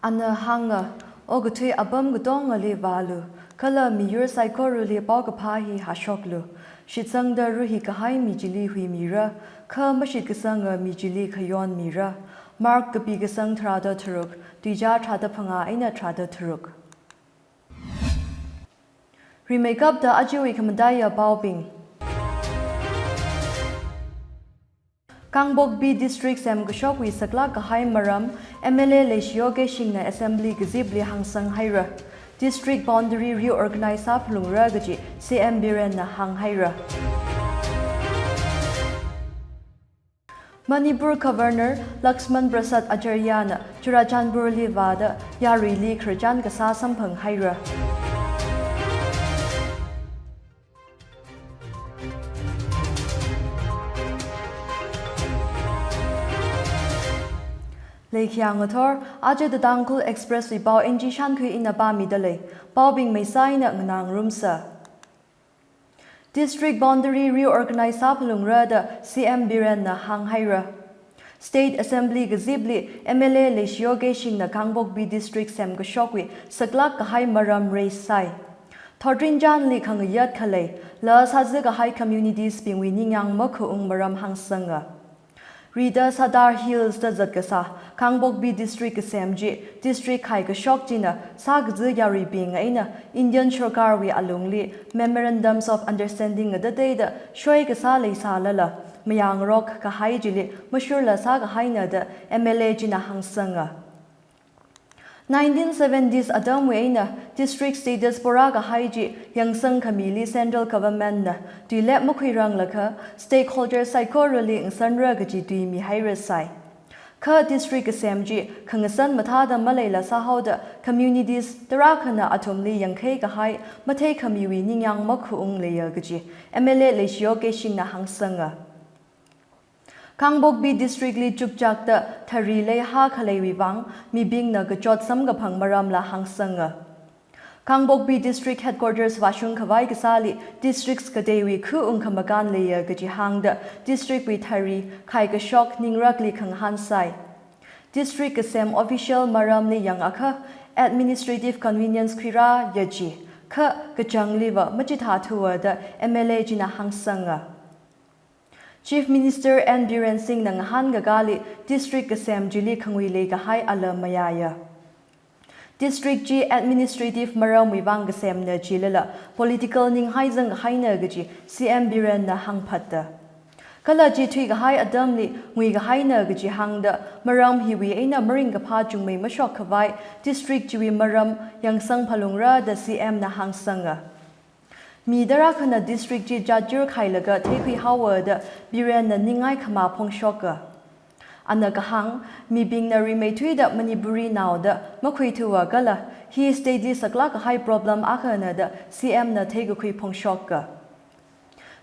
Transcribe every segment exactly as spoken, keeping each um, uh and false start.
Ana hānga, okathui apam katongali vālu, kala miyur saikorali paokaphā hi hāshoklu. Shitsangda ruhikahai mi chili huimira, kha mashitkasanga mi chili khayon mira. Mark kapi kasang tharāda tharuk, tuizā tharāda phangā eina tharāda tharuk. Rimeikapta ajawui khamataiya paobing. Kangpokpi District semkashokwui saklāk kahai maram M L A Leishiyo Keishingna Assembly kazipli hāngsanghaira. District boundary reorganize sāphalungra kaji C M Birenna hānghaira. Manipur Governor Lakshman Prasad Acharyana Churachandpurli vāda yaruili khararchan kasā samphanghaira. Leikhiya ngathor, aja The Tangkhul Express wui pao N G Shankhui ina pāmidalei. Paobing meisā eina nganāngarumsa. District boundary reorganize sāphalungra da C M Birenna hānghaira. State Assembly kazipli M L A Leishiyo Keishingna Kangpokpi District semkashokwui saklāk kahai maram raise sāi. Thotrinchānli khangayāt khalei, la sāzakahai communities bingwui ningyāng makhaung maram hāngsanga. Rida Sadar Hills da zatkasā Kangpokpi District kasem chi, District khaikashok china sākaza yaruibing eina Indian Sorkarwui alungli Memorandums of Understanding ngatateida shoi kasā leisālala, mayāngarok kahai chili mashurla sākahaina da M L A china hāngsanga. Nineteen seventies atamwui eina district status porā kahai chi yangsang khamili central government na tuilep makhuiranglakha stakeholder saikorali ngasanra kaji tuimihairasai. Kha district kasem chi khangasan mathāda maleila sāhaoda communities tarākhana athumli yangkhei kahai matheikhamiwui ningyāng makhaung leiya kaji M L A Leishiyo Keishingna hāngsanga. Kangpokpi District li chukchakta thari leihā khaleiwui vang mibingna kachot samkaphang maramla hāngsanga. Kangpokpi District Headquarters vāshung khavai kasāli districts kateiwui khaung khamakan leiya kaji hāngda district wui thari khaikashok ningrakli khangahān sāi. District kasem official maramli yangakha administrative convenience khuirāya chi, kha kachāngliva machithāthuwa da M L A china hāngsanga. Chief Minister N Biren Singhna ngahānkakāli district kasem chili khangui leikahai alam mayāya. District chi administrative maramwui vang kasemna chilala political ninghai zangkahaina kaji C M Birenna hāngphatta. Kala chi thuikahai atamli nguikahaina kaji hāngda maram hiwui eina maringkaphā chungmei mashokkhavai district chiwui maram yangsang phalungra da C M na hāngsanga. Mi tarākhana district chi jatjur khailaga theikhuihaowa da Birenna ningai khamā phongshoka. Ana kahāng, mibingna rimeithuida Manipuri naoda makhuithuwa kala hi state li saklāk kahai problem akhana da C M na theikakhui phongshoka.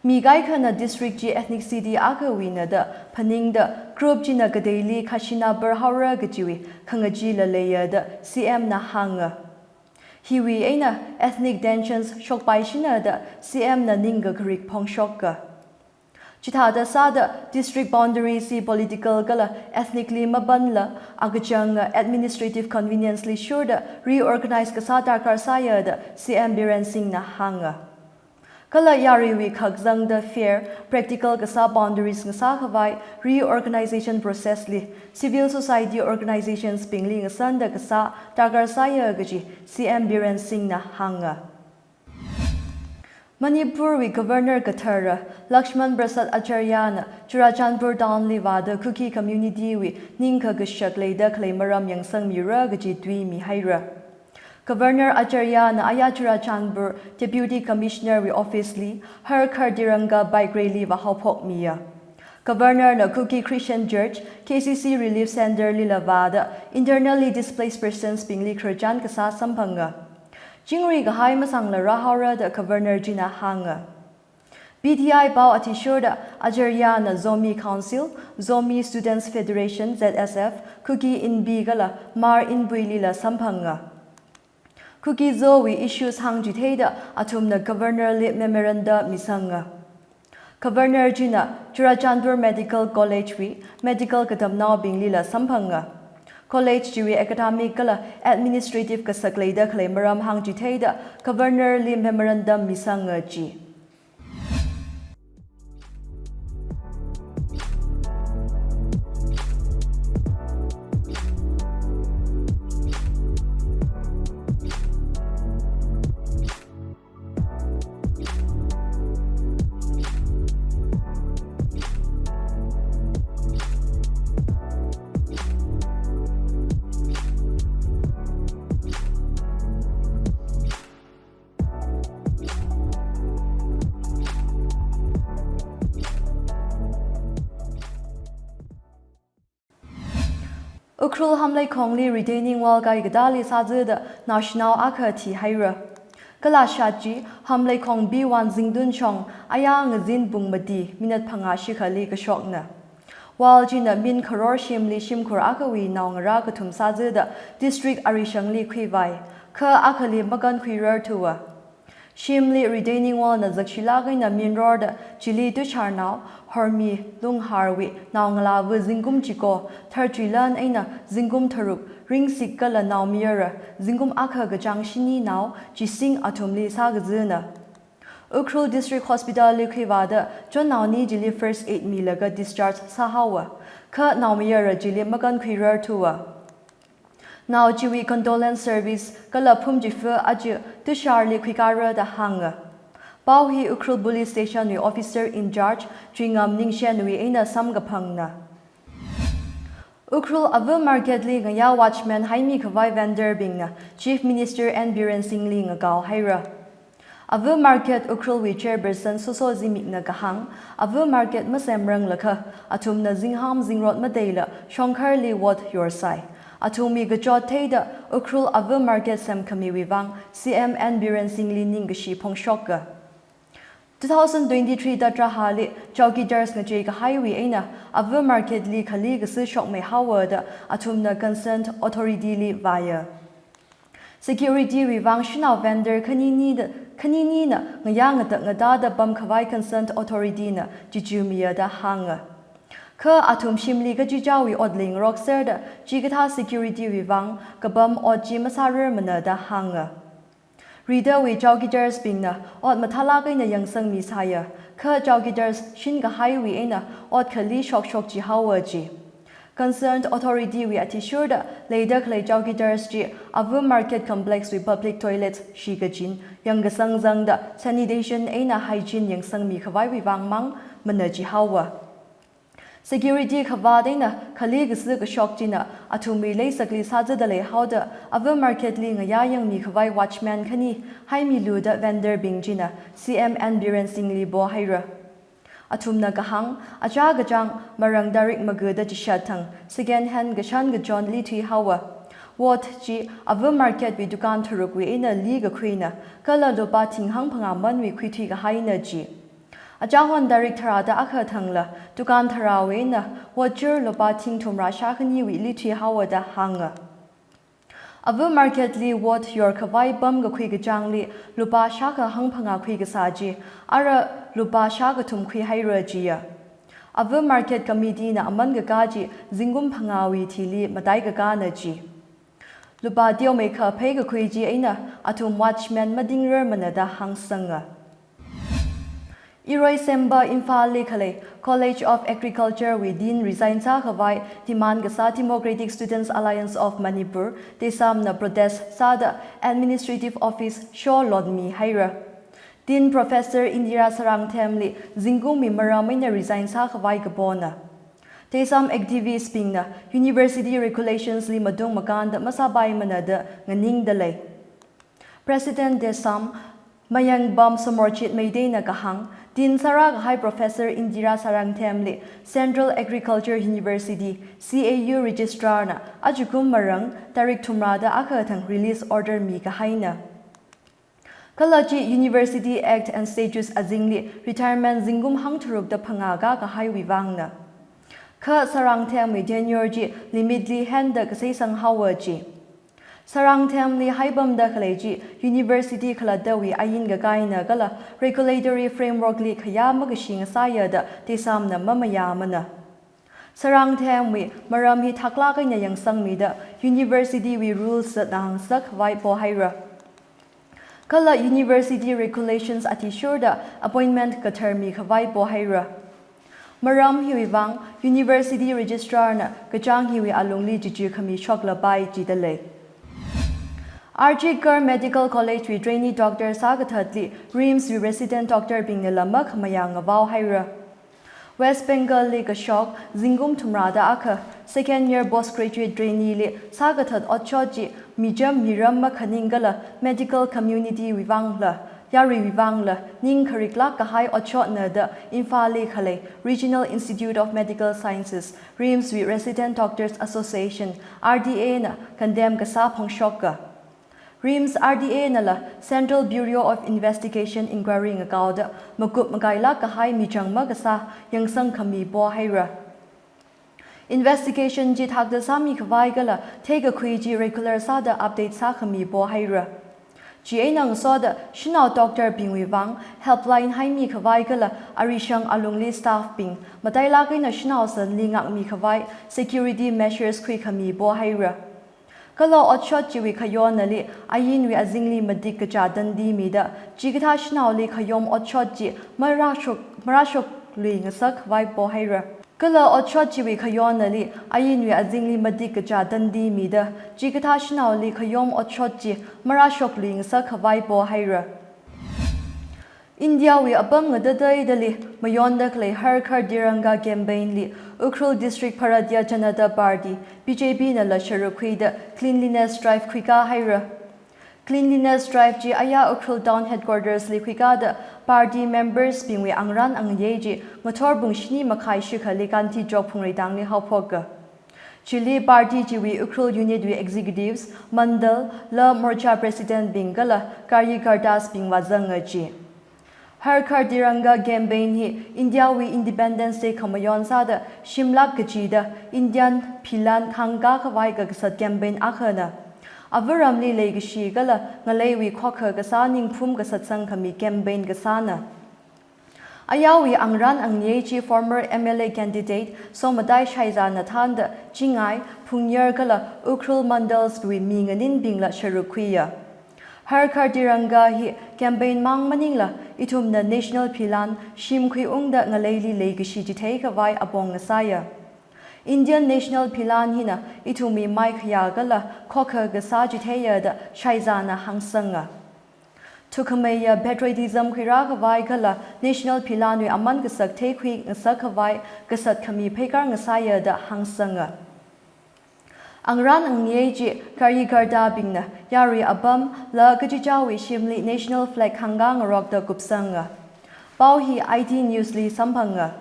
Mi kaikhana district chi ethnicity akhawuina da phaningda group china kateili khashina parhaora kajiwui khangachee la leiya da C M na hānga. Hiwui eina ethnic tensions shokpaishina da C M na ningkakharik phongshoka. Chithāda sāda district boundaries hi political kala ethnically mapanla, akachanga administrative convenience li shurda reorganize kasā darkar sāya da C M Biren Singhna hānga. Kala yaruiwui khak zangda fair, practical kasā boundaries ngasākhavai reorganization process li civil society organizations bingli ngasanda kasā darkar sāya kaji C M Biren Singhna hānga. Manipurwui Governor kathara Lakshman Prasad Acharyana Churachandpur town li vāda Kuki community wui ningkha kashak leida khalei maram yangsangmira kaji tuimihaira. Governor Acharyana aya Churachandpur Deputy Commissioner wui office li Har Ghar Tiranga bike rally vāhaophokmiya. Governor na Kuki Christian Church, K C C Relief Center lila vāda internally displaced persons bingli khararchan kasā samphanga. Chingri kahai masangla rāhaora da Governor china hānga. P T I pao athishurda Acharyana Zomi Council, Zomi Students Federation, Z S F, Kuki Inpi kala Hmar Inpuilila samphanga. Kuki Zo wui issues hāngchitheida athumna Governor li memoranda misanga. Governor china Churachandpur Medical College wui medical katamnaobinglila samphanga. College chiwui academic kala administrative kasak leida khalei maram hāngchitheida Governor li memorandum misanga ji. Ukhrul Hamleikhongli retaining wall kaikatali sāzada naoshinao akha thihaira. Kala shat chi Hamleikhong B one zingtun shong aya ngazin pung mati minute phangā shikhali kashokna. Wall china min Kharor shimli shimkhur akhawui naongarā kathum sāzada district arishangli khuivai, kha akhali makankhuirarthuwa. Shimli retaining wall na zakshilāk eina minrorda chili tusharnao Hormi Lungharwui naongalāva zingkum chiko, tharchuilan eina zingkum tharuk, Ringsik kala naomayara zingkum akha kachāng shini nao Chising athumli sākazana. Ukhrul District Hospital li khuivāda chonnao ni chili first aid milaga discharge sāhaowa, kha naomayara chili makankhuirarthuwa. Nao chiwui condolence service kala phumchifa aja tusharli khuikara da hānga. Pao hi Ukhrul Police Station wui officer in charge Chuingam Ningshen wui eina samkaphangna. Ukhrul Ava Market li ngayā watchman haimi khavai vendor bingna Chief Minister N Biren Singh li ngakao haira. Ava Market Ukhrul wui chairperson Soso Zimikna kahāng, Ava Market masemranglakha athumna zingham zingrot matheila shongkharli vote yorsai. Athumwui kachot theida Ukhrul Ava Market semkhamiwui vang C M N Biren Singh li ningkashi phongshoka. Two thousand twenty-three Tatrahali chowkidars ngachei kahaiwui eina Ava Market li khali kasa shokmei haowa da athumna concerned authority li vāya. Security wui vang shanao vendor khanini da, khanini na ngayā ngatak ngatāda pam khavai concerned authority na chichimiya da hānga. Kha athum shimli kachichāwui ot leingarok serda chikathā security wui vang kapam ot chi masārarmana da hānga. Ridawui chowkidars bingna ot mathālāk eina yangsangmi sāya, kha chowkidars shinkahaiwui eina ot khali shokshok chihaowa ji. Concerned authority wui athishurda leida khalei chowkidars chi Ava Market Complex wui public toilets shikachin yangkasang zangda sanitation eina hygiene yangsangmi khavaiwui vang mang mana chihaowa. Security khavāt eina khali kasa kashok china athumwui leisakli sāzada leihaoda Ava Market li ngayā yangmi khavai watchman khani haimilu da vendor bing china C M N Biren Singh li pohaira. Athumna kahāng, achā kachāng marang tarik maga da chishat thang second hand kashan kachonli thuihaowa. Vote chi Ava Market wui dukan tharukwui eina li kakhuina, kala lupā thing hangphangā manwui khuithui kahaina ji. Achāhon tarik tharāda akha thangla dukan tharāwui eina vote chur lupā thing thumrā shākhaniwui li thuihaowa da hānga. Ava Market li vote yor khavai pam kakhui kachāngli lupā shākha hangphangā khui kasā chi, ara lupā shākathum khuihaira jiya. Ava Market Committee na aman kakā chi zingkum phangāwui thili mataikakāna ji. Lupā teomeikha pheikakhui chi eina athum watchman madingrarmana da hāngsanga. Iroisempa Imphalli khalei College of Agriculture wui Dean resign sākhavai demand kasā Democratic Students Alliance of Manipur, DESAM na protest sāda administrative office sholotmi haira. Dean Professor Indira Sarangthem li zingkumwui maram eina resign sākhavai kapona. DESAM activist bingna university regulations li matung makānda masāpaimana da nganingda lei. President DESAM Mayangbam Samarjit Meitei na kahāng, Dean sārākahai Professor Indira Sarangthem li Central Agriculture University, C A U Registrar na ajakum marang tarik thumrāda akha thang release order mikahaina. Kala chi University Act and Statutes azingli retirement zingkum hangtharukda phangā kākahaiwui vangna. Kha Sarangthemwui tenure chi limit li henda kaseisang haowa ji. Sarangthemli haipamda khalei chi university khalattawui ain kakaina kala regulatory framework li khayā makashi ngasāya da DESAM na mamayāmana. Sarangthemwui maram hi thaklāk eina yangsangmida university wui rules zatna hāngsak khavai pohaira. Kala university regulations athishurda appointment kathar mikhavai pohaira. Maram hiwui vang university registrar na kachāng hiwui alungli chichi khami shoklapai jidalei. R G Kar Medical College wui trainee doctor sākathatli RIMS wui resident doctor bingna la makhamayā ngavao haira. West Bengal li kashok zingkum thumrada akha second year postgraduate trainee li sākathat otshot chi mijam miram makhaning kala medical community wui vangla, yaruiwui vangla ning khariklāk kahai otshotna da Imphal li khalei Regional Institute of Medical Sciences, RIMS wui Resident Doctors Association, R D A na condemn kasā phongshoka. RIMS R D A nala Central Bureau of Investigation inquiry ngakaoda makup makailāk kahai michang makasā yangsang khami pohaira. Investigation chi thakda sāmi khavai kala theikakhui chi regular sāda update sākhami pohaira. Chieina ngasoda shanao doctor bingwui vang helpline haimi khavai kala arishang alungli staff bing matailāk eina shanao sanli ngakmi khavai security measures khuikhami pohaira. Kala otshot chiwui khayonali ainwui azingli matik kachā tandi mida chikathā shanaoli khayom otshot chi marāshok, marāshoklui ngasak khavai pohaira. Kala otshot chiwui khayonali ainwui azingli matik kachā tandi mida chikathā shanaoli khayom otshot chi marāshoklui ngasak khavai pohaira. India wui apam ngatataidali mayonda khalei Har Ghar Tiranga campaign li Ukhrul District Bharatiya Janata Party, B J P nala sharuk khuida cleanliness drive khuikā haira. Cleanliness drive chi aya Ukhrul Town Headquarters li khuikāda party members bingwui angrān angayei chi ngathor pung shini makhai shikhali Gandhi Chowk Phungreitang li haophoka. Chili party chiwui Ukhrul Unit wui executives, Mandal, la Morcha President bing kala Karyakartas bing vāzanga chi. Har Ghar Tiranga campaign hi India wui Independence Day khamayon sāda shimlāk kachida Indian philan khangkā khavai kakasat campaign akhana. Avaramli leikashi kala ngaleiwui khokha kasā ningphum kasatsang khami campaign kasāna. Ayawui angrān angayei chi former M L A candidate Somatai Shaiza na thānda Chingai, Phungyar kala Ukhrul Mandals wui mi nganinbingla sharuk khuiya. Har Ghar Tiranga hi campaign mang maningla ithumna national philan shimkhui ungda ngaleili leikashi chithei khavai apong ngasāya. Indian national philan hina ithumwui maikhayā kala khokha kasā chitheiya da Shaiza na hāngsanga. Thukhameiya patriotism khuirā khavai kala national philanwui aman kasak theikhui ngasak khavai kasat khami pheikar ngasāya da hāngsanga. Angrān angayei chi Karyakarta bingna yarui apam la kachichāwui shimli national flag khangkā ngarokda kupsanga. Pao hi I T News li samphanga.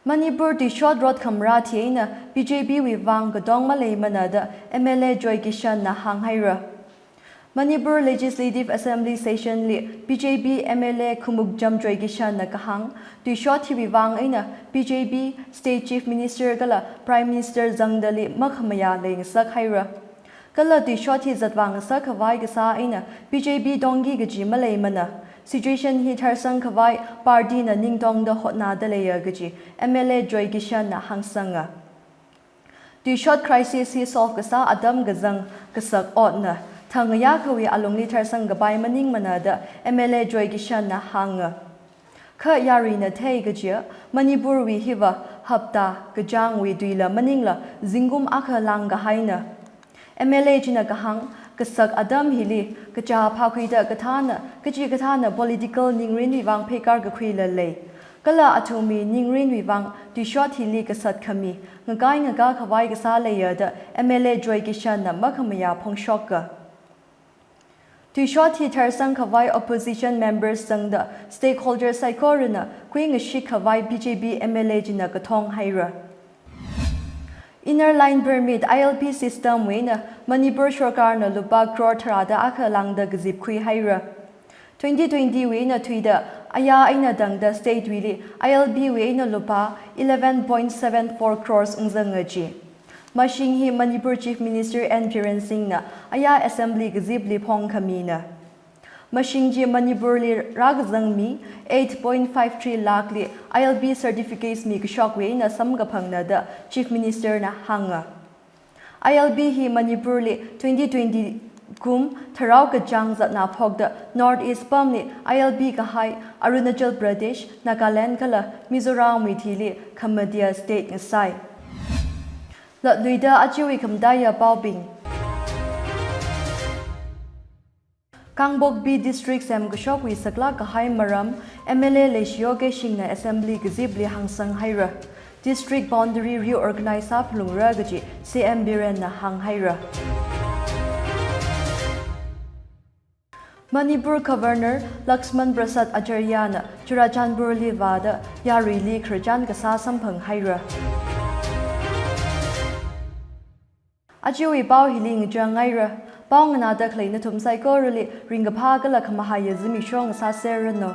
Manipur tuishot rot khamrā thieina B J P wui vang katong maleimana da M L A Joy Kishan na hānghaira. Manipur Legislative Assembly session li B J P M L A Khumukjam Joy Kishan na kahāng, tuishot hiwui vang eina B J P State Chief Minister kala Prime Minister zangdali makhamayā leingasak haira. Kala tuishot hi zatvang ngasak khavai kasā eina B J P tongki kaji maleimana. Situation hi tharsang khavai party na ningtongda hotnada leiya kaji M L A Joy Kishan na hāngsanga. Tuishot crisis hi solve kasā atam kazang kasak otna, thangayā khawui alungli tharsang kapai maningmana da M L A Joy Kishan na hānga. Kha yaruina thei kajiya, Manipur wui hiva hapta kachāngwui tuila maningla zingkum akha lāngkahaina. M L A china kahāng, kasak atam hili kachā phākhuida kathāna, kachikathāna political ningrinwui vang pheikar kakhuila lei. Kala athumwui ningrinwui vang tuishot hili kasat khami ngakai ngakā khavai kasā leiya da M L A Joy Kishan na makhamayā phongshoka. Tuishot hi tharsang khavai opposition members zangda stakeholder saikorana kuingashit khavai B J P M L A china kathong haira. Inner Line Permit, I L P system wui eina Manipur sorkarna lupā crore tharāda akha lāngda kazipkhui haira. Twenty twenty wui eina thuida aya eina tangda state wuili I L P wui eina lupā eleven point seven four crores ungzanga chi. Mashing hi Manipur Chief Minister N Biren Singh na aya Assembly kazipli phongkhamina. Mashing chi Manipurli rākazang mi eight point five three lakh li I L P certificates mikashokwui eina samkaphangna da Chief Minister na hānga. I L P hi Manipurli twenty twenty kum tharao kachāng zatna phokda North East pamli I L P kahai Arunachal Pradesh, Nagaland kala Mizoramwui thili khamataiya state ngasai. Latluida ajawui khamataiya paobing. Kangpokpi District semkashokwui saklāk kahai maram M L A Leishiyo Keishingna Assembly kazipli hāngsang haira. District boundary reorganize sāphalungra kaji C M Birenna hāng haira. Manipur Governor Laxman Prasad Acharyana Churachandpurli vāda yaruili khararchan kasā samphang haira. Ajawui pao hili ngachang haira. Pao nganāda khalei nathum saikorali ringkaphā kala khamahaiya zimiksho ngasāserranu.